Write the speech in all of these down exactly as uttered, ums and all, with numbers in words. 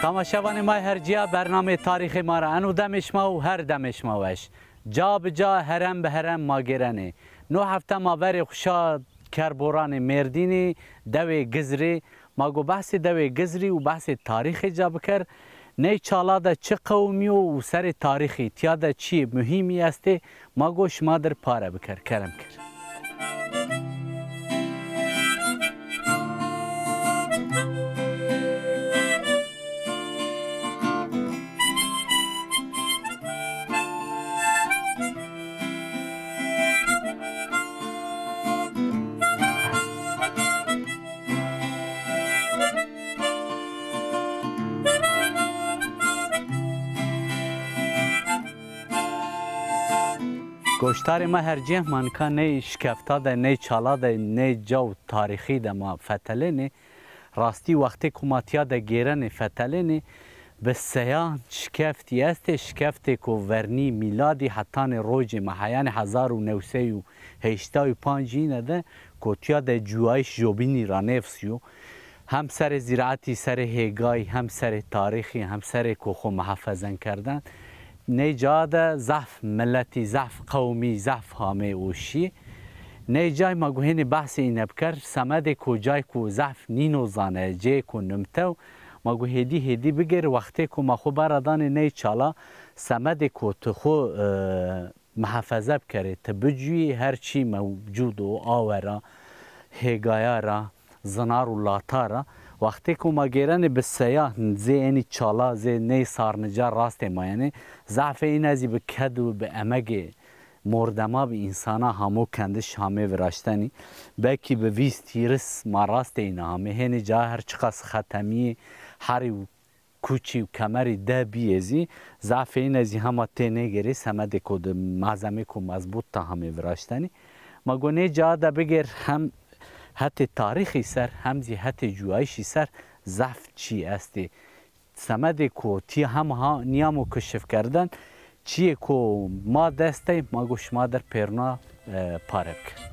Tamaşevanê ma herciya bernamê tarîxê ma ra eno demê şima û her demê şima weş. Ca bi ca, herem bi herem ma gêrenê. No hefte ma verê xwu şa Kerboranê Mêrdînî, dewê Gizrî. Ma go behsê dewê Gizrî û behsê tarîxê ca biker. Ney çala de çi qewimî yo û serê tarîxî tiya de çiyê muhîmî estê, ma go şima dir pare biker. Kerem kir. Goştarê ma hercî, ma nika ney şikefta de, ney çala de, ney caw tarîxî de ma fetelênê. Rastî wextê ku ma tîya de gêrenê, fetelênê, bi seyan şikeftî estê, şikeftê ku vernî mîladî hetanê rojê ma, heyanê hezar û new sey û heştay û panc îne de ku tîya de cuwayîş jobînî ra nêvsîyo. Hem serê zîraetî, serê hêgayî, hem serê tarîxî, hem serê ku xwu mihafezen kerden. Ney ca de zaf miletî, zaf qewmî, zaf hamê û şî. Ney cay ma gu hênî behsê îne biker, semedê ku cay ku zaf nîno zane, cê ku nimtew, ma gu hêdî hêdî bigêr, wextê ku ma xwu bera danê ney çala, semedê ku ti xwu, e, mihafeze bikerê, ti bicuyî, her çî mewcûd o, awe ra, hêgaya ra, zinar û lata ra. Wextê ku ma gêrenê bi seya zê enî çala, zê ney sarnica rastê ma yenê, zafê îne zî bi ked û bi emegê mordema, bi însana hamo kendiş hamê viraştenî. Belkî bi vîst hîris ma rastê îne hamê. Hênî ca her çiqas xetemîyê herî û kuçî û kemerî de bîyê zî, zafê îne zî hema tênêgêrê, semedêko di malzemêko mezbût de hamê viraştenî. Ma go nê ca de bigêr, hem hetê tarîxî ser hem zî hetê cuwayîşî ser zaf çî estê. Semedê ku tîya hem ha nîyamo kişifkerden, çîyê ku ma dest de, ma go şima der pêruna, e, pare bikir.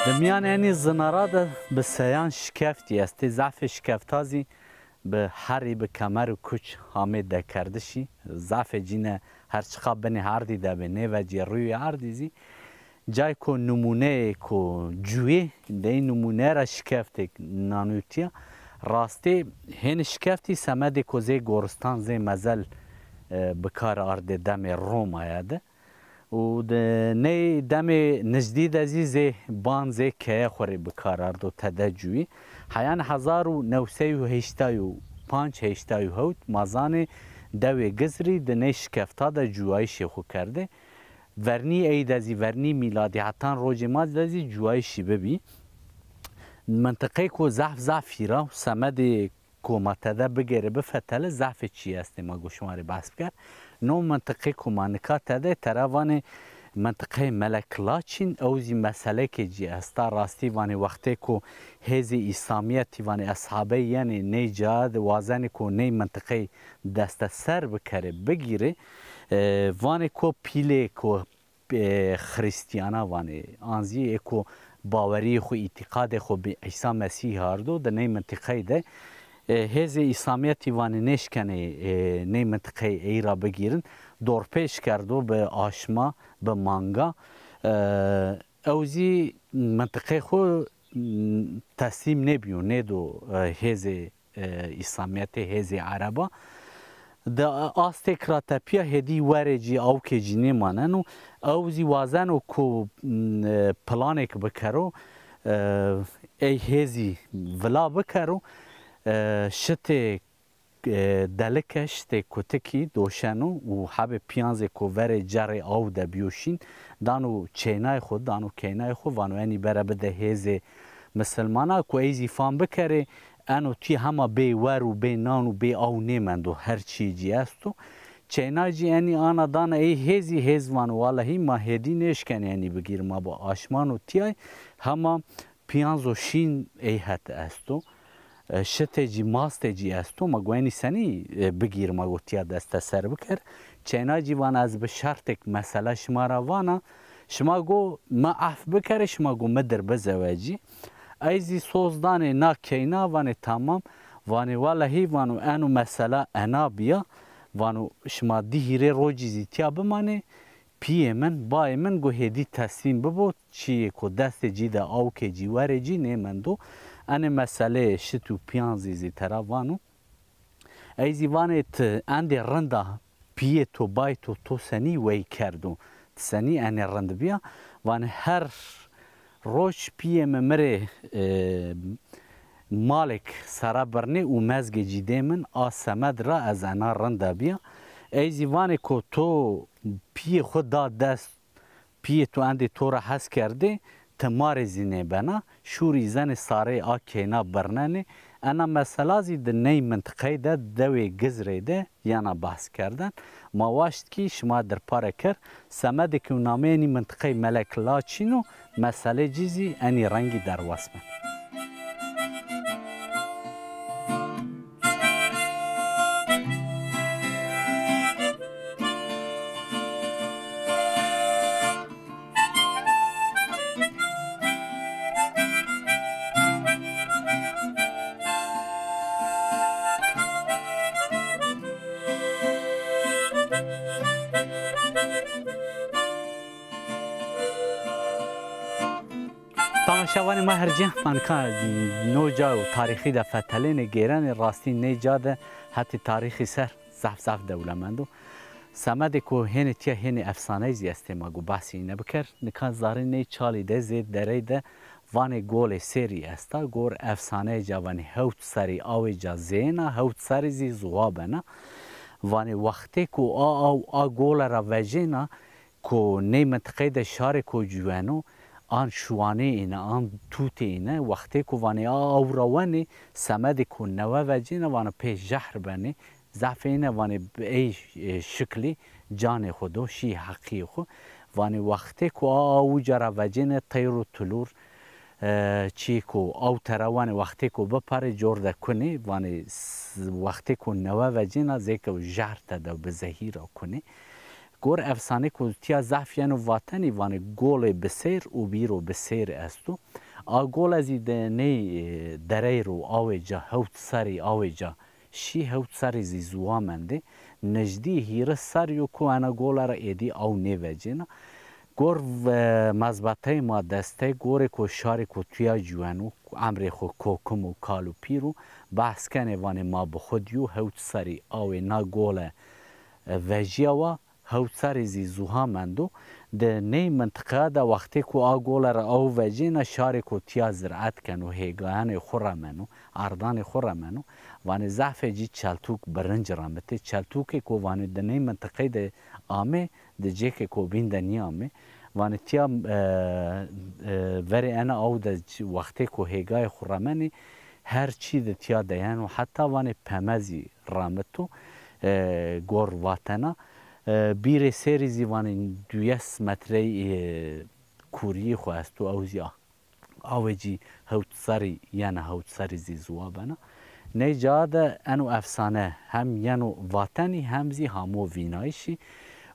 Di mîyan enî zinara de bi seyan şikeftî estê. Zafê şikefta zî bi herî, bi kemer û kuç hamê dekerdişî. Zafê cîne her çiqa binê erdî de bê, nêvecîyê rûyê erdî zî. Cay ku nimûneyê ku cuyê, dey nimûne ra şikeftêk nanûtîya. Rastê hênî şikeftî semedê ku zê goristan, zê mezel, e, bi kar ardê demê Romaya de. Û di ney demê nijdî de zî zê ban, zê keye xwu rê bi kar ardo tede cuyî. Heyan hezar û new sey û heştay û panc heştay û hewt ma zanê dewê Gizrî di ney şikefta de cuwayîşê xwu kerdê. Vernî ey de zî, vernî mîladî hetan rojê ma de zî cuwayîşî bibî. Mintiqeyê ku zaf zaf hîra û semedê ku ma tede bigêrê bifetele zafê çî estê, ma go şima rê behs biker. No mintiqê ku ma nika tede tera vanê mintiqeyê Melek Laçîn, ew zî meselekê cî esta. Rastî vanê wextê ku hêzê îslamîyetî vanê eshabey yenê ney ca de wazenê ku ney mintiqeyî desteser bikerê, bigîrê, e, vanê ku pîlê ku e, Xirîstîyana vanê, an zî ê ku bawerîyê xwu, îtîqadê xwu bi Îsa Mesîh ardo, di ney mintiqeyî de, e, hêzê Îslamîyetî vanê nêşkenê, e, ney mintiqeyî ey ra bigîrin, dorpêç kerdo bi aşma, bi manga. E, ew zî mintiqeyê xwu, m, teslîm nêbîyo, nêdo, e, hêzê e, Îslamîyetê, hêzê Ereba. Di astêk ra tepîya hêdî werê cî, awkê cî nêmaneno. Ew zî wazeno ku, m, e, planêk bikero, e, ey hêzî vila bikero, e, şitê, e, delike, şitê kutikî doşeno û hebê pîyanzê ku verê cerê aw de bîyo şîn, dano çênayê xwu, dano keynayê xwu, vano enî bere bide hêzê misilmana ku ey zî fam bikerê, Eno tî hema bê wer û bê nan û bê aw nêmendo, her çîyê cî esto. Çeyna cî enî ana dana ey hêzî, hêz vano, walehî ma hêdî nêşkenê enî bigîr, ma bi aşmano tîyay, hema pîyanzo şîn ey het esto. E, şitê cî, mastê cî esto, ma go enî senî, e, bigîr, ma go tîya desteser biker. Çeyna cî vana ez bi şertêk mesela şima ra vana, şima go mi ef bikerê, şima go mi dir bizewecî. Ey zî soz danê na keyna, vanê tamam. Vanê walehî, vano, eno mesela ena bîya. Vano şima di hîrê rocî zî tîya bimanê. Pîyê min, bayê min go hêdî teslîm bibo, çîyêko destê cî de, awkê cî, werê cî nêmendo. Enê meseleyê şit û pîyanzî zî tera vano. Ey zî vanê ti endê rind a, pîyê to, bayê to, to senî wey kerdo? Ti senî enê rind bîya? Vanê her roc pîyê mi mi rê, e, malêk sera birnê û mezgê cî dê min, a semed ra ez ena rind a bîya. Ey zî vanê ko to pîyê xwu da dest, pîyê to endê to ra hes kerdê, ti ma rê zî nêbena, şûrî zenê sareyê a keyna birnenê. Ena mesela zî di ney mintiqey de, dewê Gizrê de yena behs kerden. Ma waşt kî şima dir pare ker, semedê ke nameyê enî mintiqey Melek Laçîn o, meselê cî zî enî rengî derwas beno. Tamaşevanê ma her cih, ma nika no ca û tarîxî de fetelênê, gêrenê, rastî ney ca de hetê tarîxî ser zaf zaf dewlemend o. Semedê ku hênê tîya hênê efsaneyî zî estê, ma gu behsê îne biker. Nika zarî ney çalî de zê derey de vanê Golê Sêrî esta. Gor efsaneyê ca vanê hewt serî awê ca zêna, hewt serî zî zuwa bena. Vanê wextê ku a aw a gole ra vecêna, ku ney mintiqey de şarêko cuweno, an şuwanê îne, an tutê îne, wextê ku vanê a aw ra wenê, semedê ku newe vecêne, vano pê jehr benê, zafê îne vanê bi ey, e, şiklî canê xwu do, şî heqîyê xwu. Vanê wextê ku a aw uca ra vecêne, teyr û tulur, e, çîyê ku aw tera wenê, wextê ku biparê cor de kunê, vanê s-, wextê ku newe vecêna zêke jehr tede bi zehîra kunê. Gor efsanê ku tîya zaf yeno vatenî, vanê Golê Bisêr û Bîro Bisêr esto. A gole zî de ney, e, derey ro awê ca, hewt serî awê ca şî, hewt serî zî zuwa mendê. Nijdî hîris serî yo ku ena gole ra êdî aw nêvecêna. Gor ve-, mezbateyê ma destey, gorê ku şarê ku tîya cuweno, emrê xwu kokim û kal û pîr o, behs kenê, vanê ma bi xwu dîyo hewt serî awê na gole, e, vecîyawa, hewt serî zî zuha mendo. Di ney mintiqeya de wextê ku a gole ra aw vecêna, şarê ku tîya ziraet keno, hêgayanê xwu remeno, ardanê xwu remeno. Vanê zafê cî çeltûk, birinc remitê. Çeltûkê ku vanê di ney mintiqey de amê, di cêkê ku bîn de nîyamê. Vanê tîya, e, e, verê ena aw de ç-, wextê ku hêgayê xwu remenê, her çî di tîya de yeno. Heta vanê peme zî ramito, e, gor vatena. E, bîrê sêrî zî vanê duyes metrey, e, kûrîyê xwu esto, ew zî a-, awê cî hewt serrî yena, hewt serrî zî ziwa bena. Ney ca de eno efsane hem yeno vatenî hem zî hamo vînayişî.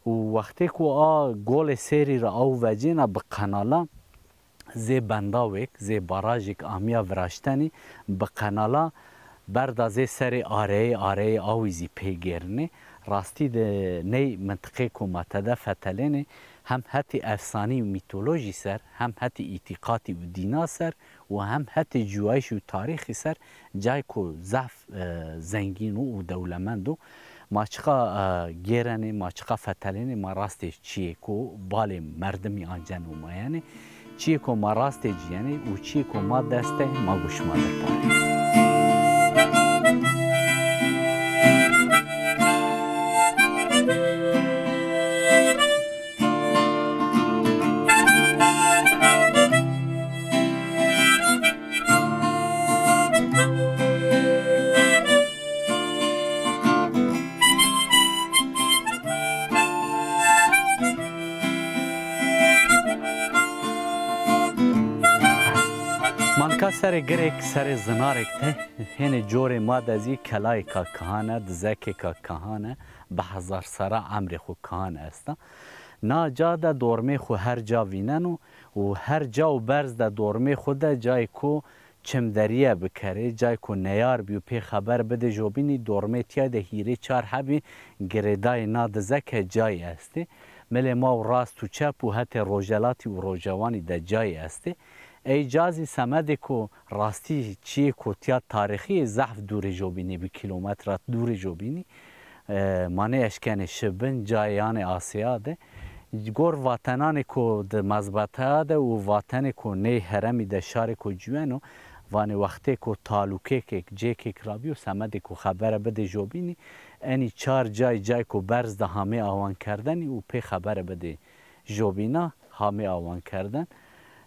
Û wextê ku a golê sêrî ra aw vecêna bi qenala, zê bendawêk, zê barajêk amîya viraştenî, bi qenala berda zê serê areyê, areyê awî zî pê gêrinê. Rastî de ney mintiqê ku ma tede fetelênê, hem hetê efsanî û mîtolojî ser, hem hetê îtîqatî û dîna ser û hem hetê cuwayîş û tarîxî ser cayêko zaf, e, zengîn o û dewlemend o. Ma çiqa, e, gêrenê, ma çiqa fetelênê, ma rastê çîyêko balê merdimî anceno mayenê. Çîyêko ma rastê cîyenê û çîyêko ma dest de, ma go şima dir pare. Serê girêk, serê zinarêk te, hênê corê ma de zî kelayêka kahan e, dizekêka kahan e, bi hezar sera emrê xwu kahan esta. Na ca de dormê xwu her ca vîneno û her ca û berz de dormê xwu de cayê ku çimderîye bikerê, cayê ku neyar bîyo pê xeber bidê jobînî, dormê tîya de hîrê çar hebî girêdayê na dizeke cayî estê. Milê ma û rast û çep û hetê rojelatî û rojewanî de cayî estê. Ey ca zî semedê ku rastî çîyê ku tîya tarîxî yê zehf dûrê jobînî, bi kîlometra dûrê jobînî, e, ma nêeşkenê şi bin, cayê yanê asêya de. Gor vatenanê ku di mezbeteya de û vatenê ku ney heremî de şarê ku cuyeno, vanê wextê ku talûkêkêk, cêkêk ra bîyo, semedê ku xebere bidê jobînî, enî çar cay, cay ku berz de hamê awankerdenî û pê xebere bidê jobîna hamê awankerden.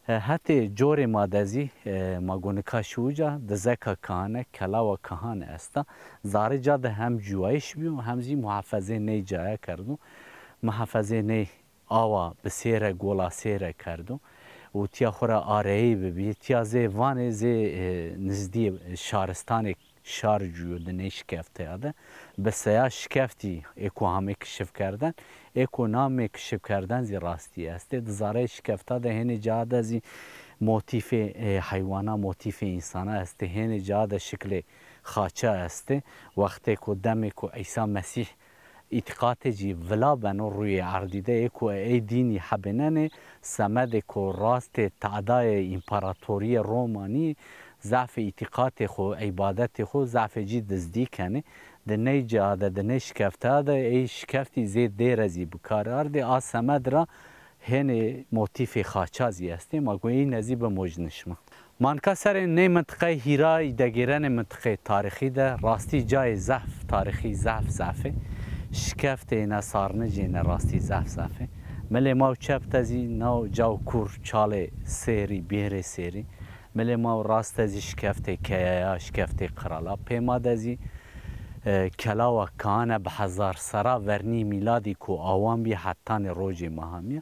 E, hetê corê ma de zî, e, ma go nika şi uca, dizeka kahane, kelawa kahane esta. Zarê ca de hem cuwayîş bîyo, hem zî muhafezê ney caya kerdo. Muhafezê ney awa bi sêre, gola sêre kerdo û tîya xwu ra areyî bibî. Tîya zê vanê zê, e, nizdîyê şaristanê şar cuyo di ney şikefteya de. Bi seya şikeftî ê ku hamê kişifkerden, ê ku namê kişifkerden zî rastî estê. Di zareyê şikefta de hênê ca de zî motîfê, e, heywana, motîfê însana estê. Hênê ca de şiklê xaça estê. Wextê ku demê ku Îsa Mesîh îtîqatê cî vila beno rûyê erdî de, ê ku ey dînî hebênenê, semedê ku rastê tadayê împaratorîyê Romanî zafê îtîqatê xwu, îbadetê xwu, zafê cî dizdî kenê. Di ney ca de, di ney şikefta de ey şikeftî zê dêre zî bi kar ardê. A semed ra hênê motîfê xaça zî estê. Ma go îne zî bimojnişma. Ma nika serê ney mintiqeyê hîrayî de gêrenê mintiqeyê tarîxî de, rastî cayê zehf tarîxî, zehf zaf ê. Şikeftê êne, sarnicê êne rastî zehf zaf ê. Milê ma û çep de zî naw caw kur, çalê sêrî, bêrê sêrî. Milê ma û rast de zî şikeftê keyaya, şikeftê qirala. Pê ma de zî, e, kelawa kane bi hezar sera vernî mîladî ku awan bî hetanê rojê ma hamîya.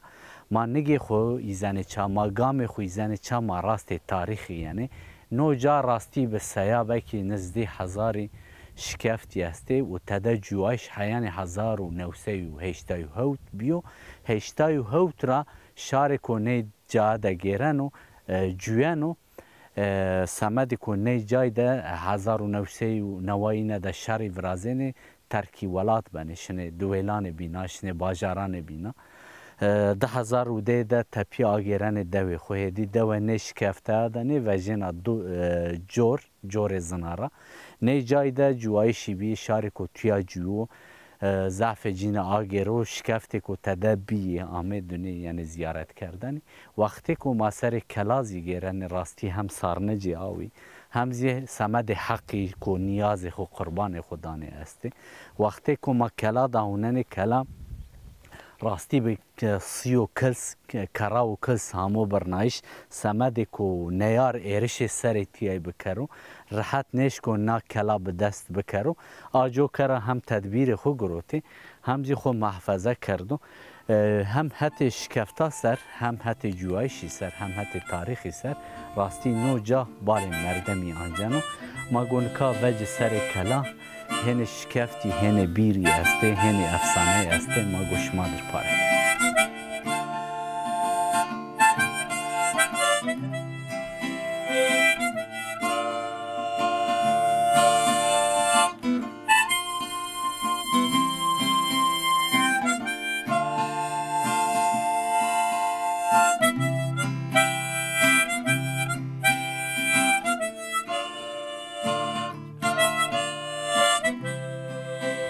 Ma nigê xwu îzenê ça, ma gamê xwu îzenê ça, ma rastê tarîxî yenê. No ca rastî bi seya belkî nizdî hezarî şikeftî estê û tede cuwayîş heyanê hezar û new sey û heştay û hewt bîyo. Heştay û hewt ra şarê ku ney ca de gêreno, e, cuyeno, e, semedê ku ney cay de hezar û new sey û newayî ne de şerî virazênê, terkî welat benê, şinê diwêlanê bîna, şinê bajaranê bîna. E, di hezar û dê de tepîya agêrenê dewê xwu, hêdî dewe nê şikefteya de nêvejêna du-, e, cor, corê zinara. Ney cay de cuwayîşî bî, şarêko tuya cûwo, e, zafê cîne agêro, şikeftêko tede bîyê, amê dunê, yenê zîyaretkerdenî. Wextêko ma serê kela zî gêrenê, rastî hem sarnicê awî, hem zî semedê heqî ku nîyazê xwu, qurbanê xwu danê estê. Wextêko ma kela da hunenê, kela rastî bi ke-, sîyo kils, ke-, kera û kils hamo birnayîş, semedê ku neyar êrişê serê tîyay bikero, rehet nêşko na kela bi dest bikero. A coka ra hem tedbîrê xwu girotê, hem zî xwu mehfeze kerdo. E, hem hetê şikefta ser, hem hetê cuwayîşî ser, hem hetê tarîxî ser, rastî no ca balê merdemî anceno. Ma go nika vecî serê kela, hênê şikeftî, hênê bîrî estê, hênê efsaneyî estê, ma go şima dir pare.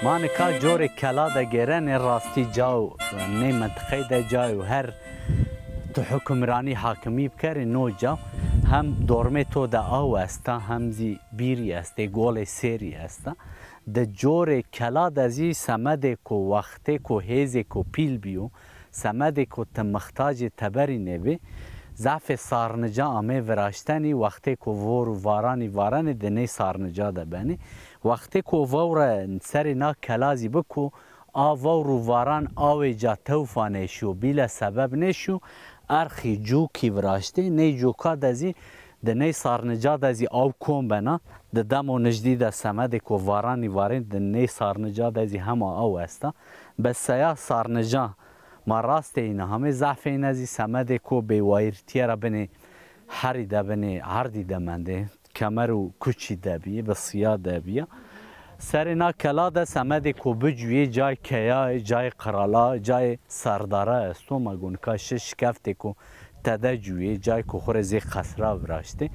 Ma nika corê kela de gêrenê, rastî caw nê mintiqey de cay û her tu hukimranî, hakimî bikerê no caw hem dormê to de aw esta, hem zî bîrî estê, golê sêrî esta. Di corê kela de zî semedê ku wextê ku hêzê ku pîl bîyo, semedê ku ti mixtacê teberî nêbî, zafê sarnica amê viraştenî, wextê ku vor û varanî varenê di nê sarnica de benê. Wextê ku vewre serê na kela zî biko, a vewr û varan awê ca tewfa nêşîyo, bîle sebeb nêşîyo, erxî cokî viraştê, ney coka de zî Di ney sarnica de zî aw kom bena. Di demo nijdî de semedêko varanî varên, di ney sarnica de zî hema aw esta. Bi seya sarnica ma rastê îne hamê, zafê îne zî semedêko bêwayîr tîyera binê herî de, binê erdî de mendê. Kemer û kuçî de bîyê, bi siya de bîya. Serê na kela de semedêko bicuyê, cayê keya, cayê qirala, cayê serdara esto. Ma go nika şi şikeftêko tede cuyê, cayêko xwu rê zê qesra viraştê.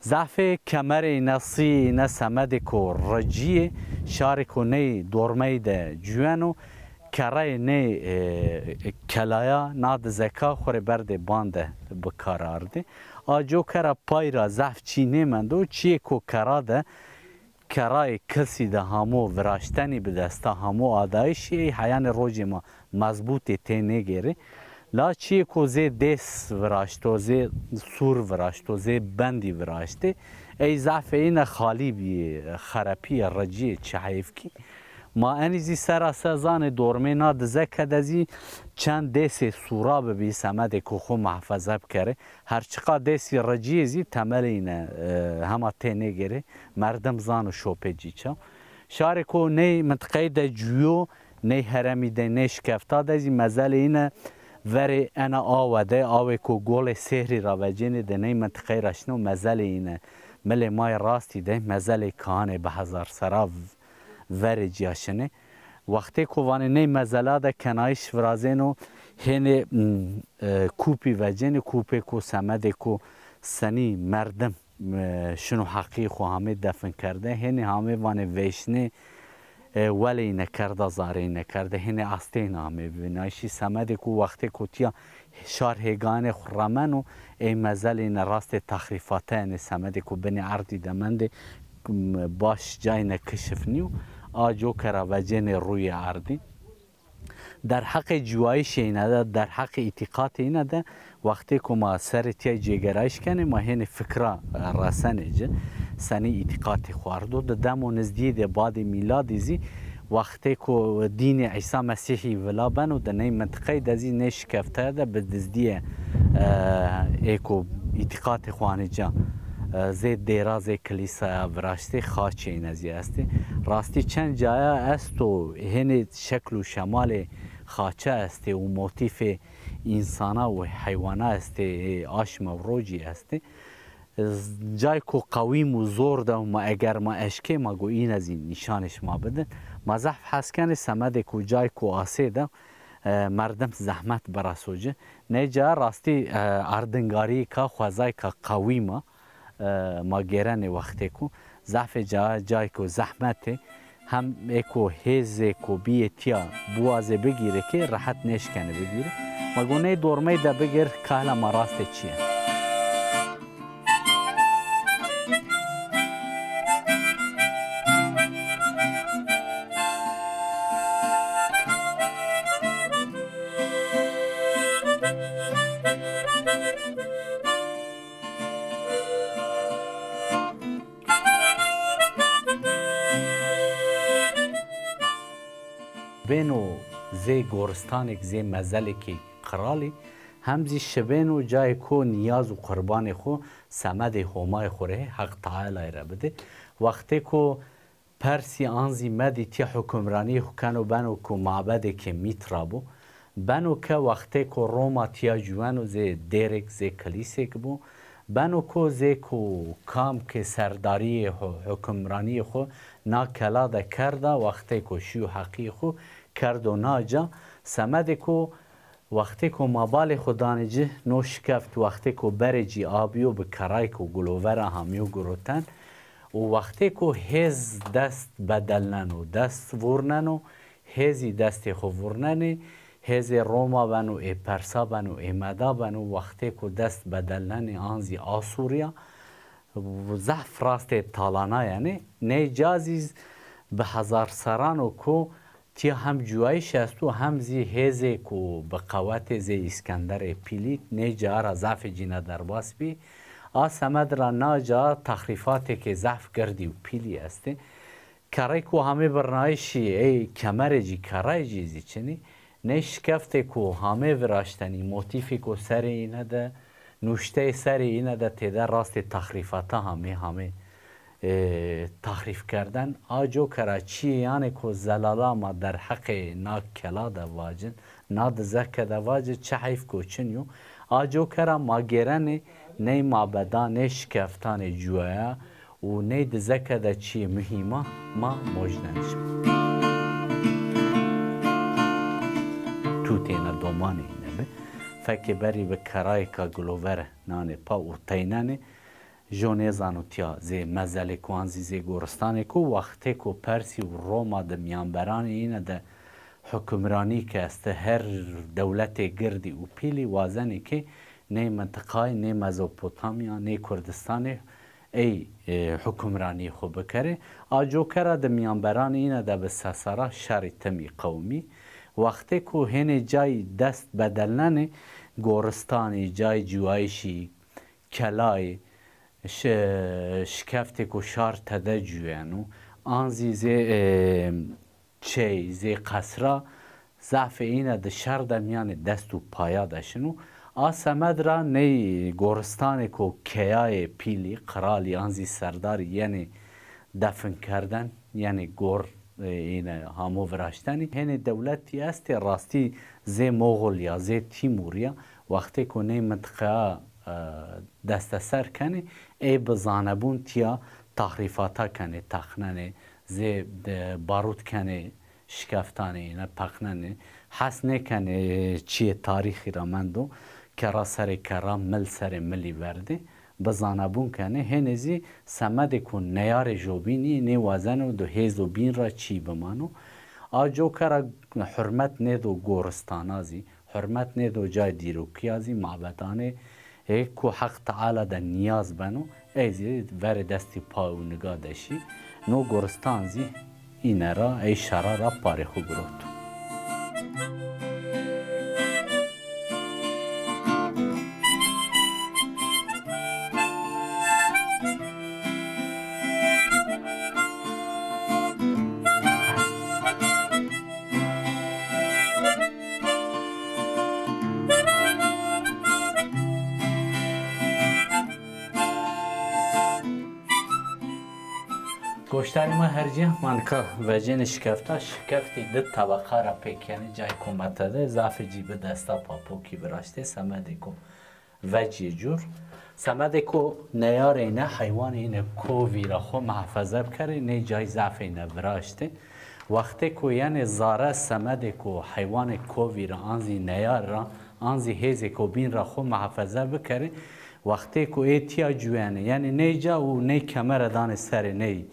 Zafê kemerê îne, sîyê îne semedêko ricî yê, şarêko ney dormeyî de cuweno, kerreyê ney, e, kelaya na dizeka xwu rê berdê ban de bi kar ardê. A coke ra pay ra zaf çî nêmendo, çîyêko kerra de, kerrayê kilsî de hamo viraştenî bi desta, hamo adayişî ey heyanê rocê ma mezbûtê tênêgêrê. La çîyêko zê dês viraşto, zê sûr viraşto, zê bendî viraştê, ey zafê îne xalî bîyê, xerepîyê, ricîyê, çi heyf kî. Ma enî zî sera se zanê dormê na dizeke de zî çend dêsê sura bibî, semedêko xwu muhafeze bikerê. Her çiqa dêsî ricîyê zî temelê îne, e, hema tênêgêrê, merdim zano şopê cî ça. Şarêko ney mintiqeyî de cuyo, ney heremî de, ney şikefta de zî mezelê îne verê ena awe de, awêko Golê Sêhrî ra vecênê de ney mintiqeyî ra şino, mezelê îne milê ma yê rastî de, mezelê Kahanê Bihezar Sera verê cîya şinê. Wextêko vanê ney mezela de kenayîş virazêno, hênê, m, e, kûpî vecênê, kûpêko semedêko senî merdim, e, şino heqî xwu hamê definkerde, hênê hamê vanê vêşnê, e, welê îne kerda, zarê îne kerde, hênê astê îne amê vînayîşî. Semedêko wextêko tîya şar hêganê xwu remeno, ey mezelê îne rastê texrîfate yenê, semedêko binê erdî de mendê, m, baş cayê îne kişif nîyo, a coke ra vecênê rûyê erdî. Derheqê ciwayîşê îne de, derheqê îtîqatê îne de, wextêko ma serê tîya cêgerayîş kenê, ma hênê fikra, e, resenê ci, senî îtîqatê xwu ardo. Di demo nizdîyê de badê mîladî zî, wextêko dînê Îsa Mesîhî vila beno, di ney mintiqeyî de zî nê şikeftaya de bi dizdîye, e, êko îtîqatê xwu anê ca, e, zê dêra, zê kilîsaya viraştê, xaçê îne zî estê. Rastî çend caya esto, hênê şekl û şemalê xaça estê û motîfê însana û heywana estê, ê aşm û rocî estê. Cayko qewîm û zor de ma eger ma eşkê, ma go îne zî nîşanê şima bidin. Ma zehf hes kenê semedêko cayko asê de, e, merdim zehmet biraso ci. Ney ca rastî, e, erdingarîyêka xwezayka qewîm a. E, ma gêrenê wextêko zafê ca, cayko zehmetê, hem êko hêzêko bîyê tîya biwazê bigîrê ke rehet nêşkenê bigîrê. Ma go ney dormey de bigêr, kahla ma rastê çi ye. Bêno zê goristanêk, zê mezelêkê qiralî, hem zî şibêno cayê ko nîyaz û qurbanê xo semedê Homayê xo rê, Heq Tealayî re bidê. Wextêko Persî an zî Medî tîya hukimranîyê xo keno, beno ku mabedêkê Mîtra bo. Beno ke wextêko Roma tîya cuweno zê dêrêk, zê kilîsêk bo. Beno ko zê ku kam ke serdarîyê xo, hukimranîyê xo na kela de kerda, wextêko şîyo heqîyê xo kerdo na ca, semedê ku Wextêko ma balê xo danê ci, no şikeft wextêko berê cî abîyo bi kerayko gulovera hamîyo guroten û wextêko hêz dest bedelneno, dest vurneno, hêzî destê xo vurnenê, hêzê Roma beno, ê Persa beno, ê Meda beno, wextêko dest bedelnenê an zî Asûrîya, zehf rastê talana yenê. Ney ca zî bi hezar serran o ku Tîya hem cuwayîş esto, hem zî hêzêko bi qewetê zê Îskenderê Pîlî nê ca ra zafê cîne derbas bî. A semed ra na ca texrîfatêkê zaf girdî û pîlî estê. Kerrêko hamê birnayîşî ey kemerê cî, kerrayê cî zî çinî. Nê şikeftêko hamê viraştenî, motîfêko serê îne de, Nuşteyê serê îne de têde rastê taxrîfata hamê, hamê, e, taxrîf kerden. A coka ra çîyê yanê ko zelala ma derheqê na kela de vacin, na dizeke de vacin, çi heyf ko çin yo. A coka ra ma gêrenê ney mabedan, ney şikeftanê cuwaya û ney dizeke de çîyê muhîma ma mojnenişme. Tutêna domanê îne bi. Fekê berî bi kerayêka gilover nanê pa û teynenê. Jo nêzano tîya zê mezelêko an zî zê goristanêko, wextêko Persî û Roma di mîyanberanê îne de hukimranî ke estê, her dewletê girdî û pîlî wazenê ke ney mintiqayê, ney Mezopotamya, ney Kurdistanê ey, e, hukimranîyê xo bikerê. A coka ra di mîyanberanê îne de bi sesera şerî timî qewimî. Wextêko hênê cayî dest bedelnenê, goristanî, cayê ciwayişî, kelayî, şi-, şikeftêko şar tede cuyeno. An zî zê, e, çey, zê qesra zafê îne di şer de mîyanê dest û paya de şino. A semed ra ney goristanêko keyayê pîlî, qiralî an zî serdarî yenê defin kerden, yenê gor, e, îne hamo viraştenî. Hênê dewletî estê rastî zê Moxol ya, zê Tîmur ya, wextêko ney mintiqeya, e, desteser kenê, ey bi zanebûn tîya taxrîfata kenê, teqnenê, zê, e, barût kenê, şikeftanê îne peqnenê. Hes nêkenê çîyê tarîxî ra mendo, kerra serê kerra, mil serê milî verdê. Bi zanebûn kenê, hênê zî semedêko neyarê jobînî nêwazeno di hêz û bîn ra çî bimano. A coka ra hurmet nêdo goristana zî, hurmet nêdo cayê dîrokîya zî, mabedanê ê ku Heq Teala de nîyaz beno, ey zî verê destî pay û niga de şî. No goristan zî îne ra, ey şera ra parê xo girot. Goşdarê ma hercî, ma nika vecêne şikefta. Şikeftî di tebeqa ra pê kenê, cayê ku ma tede, zafê cî bi desta papokî viraştê, semedêko vecîyê cur. Semedêko neyarê îne, heywanê îne kovî ra xo muhafeze bikerê, ney cayî zafê îne viraştê. Wextêko yenê zare semedêko heywanê kovî ra an zî neyar ra, an zî hêzêko bîn ra xo muhafeze bikerê, wextêko ê tîya cuyenê, yenê ney ca û ney kemere danê serê ney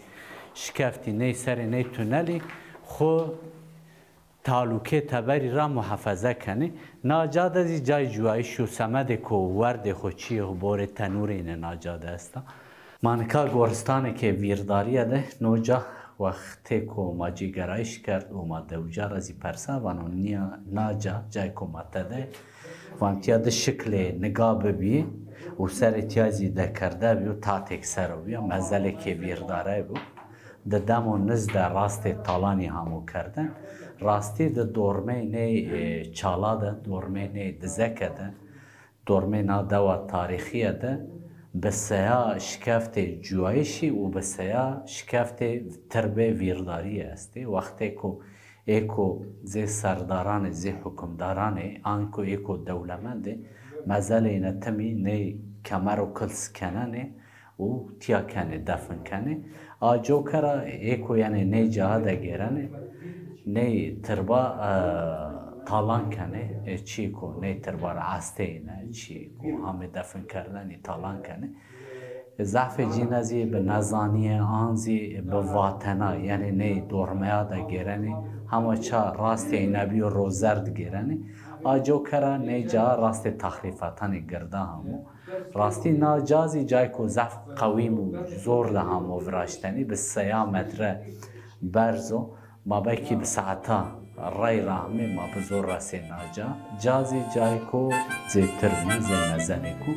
şikeftî, ney serê ney tunelî, xo talûkê teberî ra muhafeze kenê. Na ca de zî cayê cuwayîş û semedêko werdê xo, çîyê xo, borê tenûrê îne na ca de esta. Ma nika goristanêkê vîrdarîye de, no ca wextêko ma cêgerayîş kerd û ma dewca ra zî persa, vano nîya na ca, cayêko ma tede, van tîya di şiklê niga bibî û serê tîya zî dekerde bîyo, tatêk ser o bîya, mezelêkê vîrdare bîyo. Di demo niz de rastê talanî hamo kerden. Rastî di dormey ney, e, çala de, dormey ney dizeke de, dormê na dewa tarîxîye de bi seya şikeftê cuwayîşî û bi seya şikeftê tirbê vîrdarîye estê. Wextêko êko zê serdaranê, zê hukimdaranê, anko êko dewlemendê, mezelê îne timî ney kemer û kils kenenê û tîya kenê, defin kenê. A coka ra êko yenê ney caha de gêrenê, ney tirba, e, talan kenê, e, çîko ney tirba ra estê îne, çîko hamê defin kerdenî talan kenê. Zafê cîne zî bi nezanîye an zî bi vatena, yanî ney dormeya de gêrenê, hema ça rastê îne bîyo ro zerd gêrenê. A coka ra ney ca rastê taxrîfatanê girda hamo. Rastî na ca zî cayêko zaf qewîm û zor de hamo viraştenî, bi seya metre berz o. Ma belkî bi saeta rey ra amê, ma bi zor resê na ca. Ca zî cayêko zêtir bî, zê mezenêko.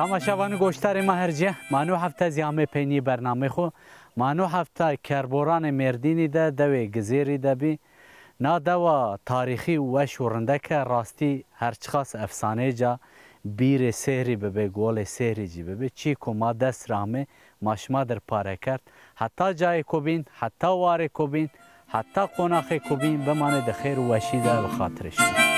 Temaşevanî goştarê ma her cê, ma no hefte zî amê peynî bernamê xo. Ma no hefte Kerboranê Mêrdînî de, dewê Gizêrî de bî. Na dewa tarîxî û weş û rinde ke rastî her çiqas efsaneyê ca bîrê sêhrî bibê, golê sêhrî jî bibê. Çî ku ma dest ra amê, ma şima dir pare kerd. Heta cayê ku bîn, heta warê ku bîn, heta qonaxê ku bîn, bimanê di xêr û weşî de bi xatirê şima.